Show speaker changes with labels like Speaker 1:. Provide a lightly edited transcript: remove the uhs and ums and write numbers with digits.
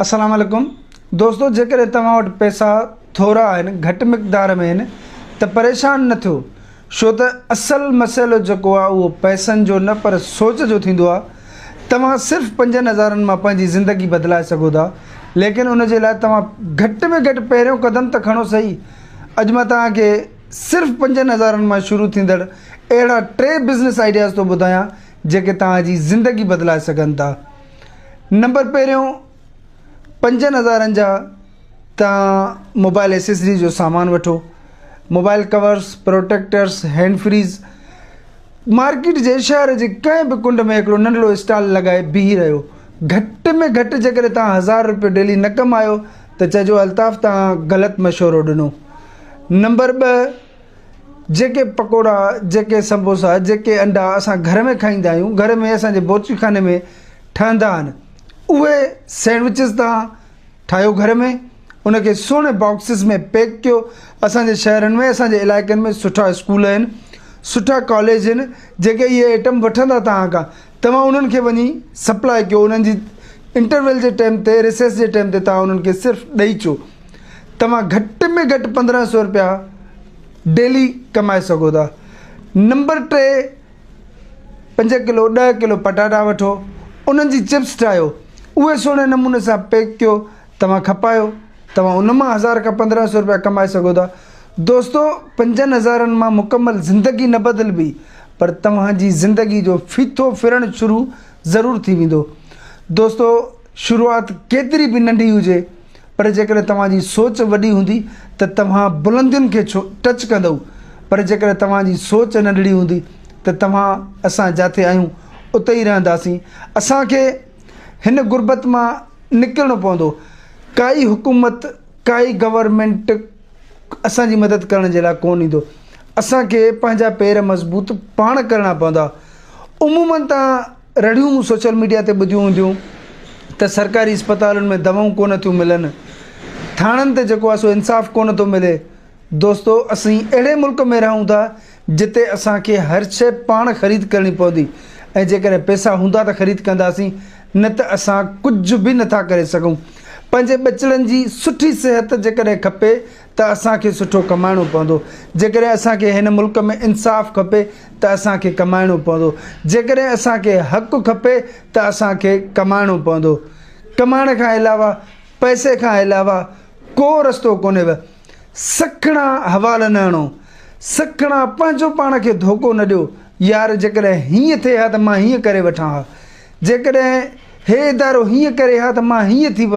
Speaker 1: السلام عليڪم دوستو جيڪڏهن توهان وٽ پئسا ٿورا آهن گهٽ مقدار ۾ آهن ته پريشان نه ٿيو ڇو ته اصل مسئلو جيڪو آهي اهو پئسن جو نه پر سوچ جو ٿيندو آهي توهان صرف پنجن هزارن مان پنهنجي زندگي بدلائي سگهو ٿا ليڪن ان جي لاء توهان گهٽ ۾ گهٽ پهريون قدم ته کڻو سهي اڄ مان توهان کي صرف پنجن هزارن مان شروع ٿيندڙ اهڙا ٽي بزنس آئيڊياز ٿو ٻڌايان جيڪي توهان جي زندگي بدلائي سگهن ٿا. نمبر پهريون پنجن هزارن جا توهان موبائل ايسيسريز جو سامان وٺو mobile covers protectors hand frees market جي شهر جي ڪنهن به ڪنڊ ۾ هڪڙو ننڍڙو اسٽال لڳائي بيهي رهيو گهٽ ۾ گهٽ جيڪڏهن توهان هزار روپيو ڊيلي نه ڪمايو ته چئجو الطاف توهان غلط مشورو ڏنو نمبر 2 جيڪي پڪوڙا، جيڪي سمبوسا، جيڪي انڊا اسان گهر ۾ کائيندا آهيون، گهر ۾ اسان جي بورچي خاني ۾ ٺهندا آهن، اهي سينڊوچز توهان ٺاهيو گهر ۾ ان کي سهڻي باڪسز ۾ پيڪ ڪيو. اسان جي شهرن ۾ اسان جي علائقن ۾ سٺا اسڪول آهن، سٺا ڪاليج آهن، جيڪي اهي ائٽم وٺندا توهان کان، توهان انهن کي وڃي سپلاء ڪيو، انهن جي انٽرويل جي ٽائيم تي، ريسيس جي ٽائيم تي توهان انهن کي صرف ڏئي اچو. توهان گهٽ ۾ گهٽ 1500 رپيا ڊيلي ڪمائي سگهو ٿا. نمبر 3 5 ڪلو 10 ڪلو پٽاٽا وٺو انهن جي چپس ٺاهيو اهي سهڻي نموني سان پيڪ ڪيو توهان کپايو توهان ان مان 1000 کان 1500 رپيا ڪمائي سگهو ٿا. دوستو پنجن هزارن مان مڪمل زندگي نه بدلبي پر توهان جي زندگي جو ڦيٿو ڦرڻ شروع ضرور ٿي ويندو. دوستو شروعات ڪيتري به ننڍي هجي پر جيڪڏهن توهان جي سوچ وڏي هوندي ته توهان بلندين کي ٽچ ڪندؤ پر جيڪڏهن توهان جي سوچ ننڍڙي هوندي ته توهان اسان جاٿي آهيون اتي ئي رهنداسين. اسان کي هن غربت مان نڪرڻو پوندو. ڪائي حڪومت ڪائي گورنمينٽ اسان جي مدد ڪرڻ جي لاء ڪونه ايندو. اسان کي پنهنجا پير مضبوط پاڻ ڪرڻا پوندا. عموماً توهان رڙيون سوشل ميڊيا تي ٻڌيون هونديون ته سرڪاري اسپتالن ۾ دوائون ڪونه ٿيون ملن، ٿاڻن تي جيڪو آهي سو انصاف ڪونه ٿو ملي. دوستو اسين اهڙي ملڪ ۾ رهون ٿا جتي اسان کي هر شيء پاڻ خريد ڪرڻي پوندي ۽ جيڪڏهن پئسا هوندا ته خريد ڪنداسين نه ته اسان ڪجهه به نٿا ڪري سگهون. پنهنجي ٻچڙن جي سٺي صحت جيڪڏهن کپي ته اسان کي سٺو ڪمائڻو پوندو. جيڪڏهن اسان کي هن ملڪ ۾ انصاف کپي ته اسان کي ڪمائڻو پوندو. جيڪڏهن اسان کي حق کپي ته اسان کي ڪمائڻو پوندو. ڪمائڻ کان علاوه پئسي کان علاوه ڪو رستو ڪونهيو. سکڻا حوالا نه هڻو. سکڻا پنهنجو پاڻ کي ڌوڪو نه ڏيو. يار جيڪڏهن هيئن ٿئي ها ته مان هيئن ڪري وٺان ها. جيڪڏهن هي ادارو هيئن ڪري ها ته مان هيئن ٿي.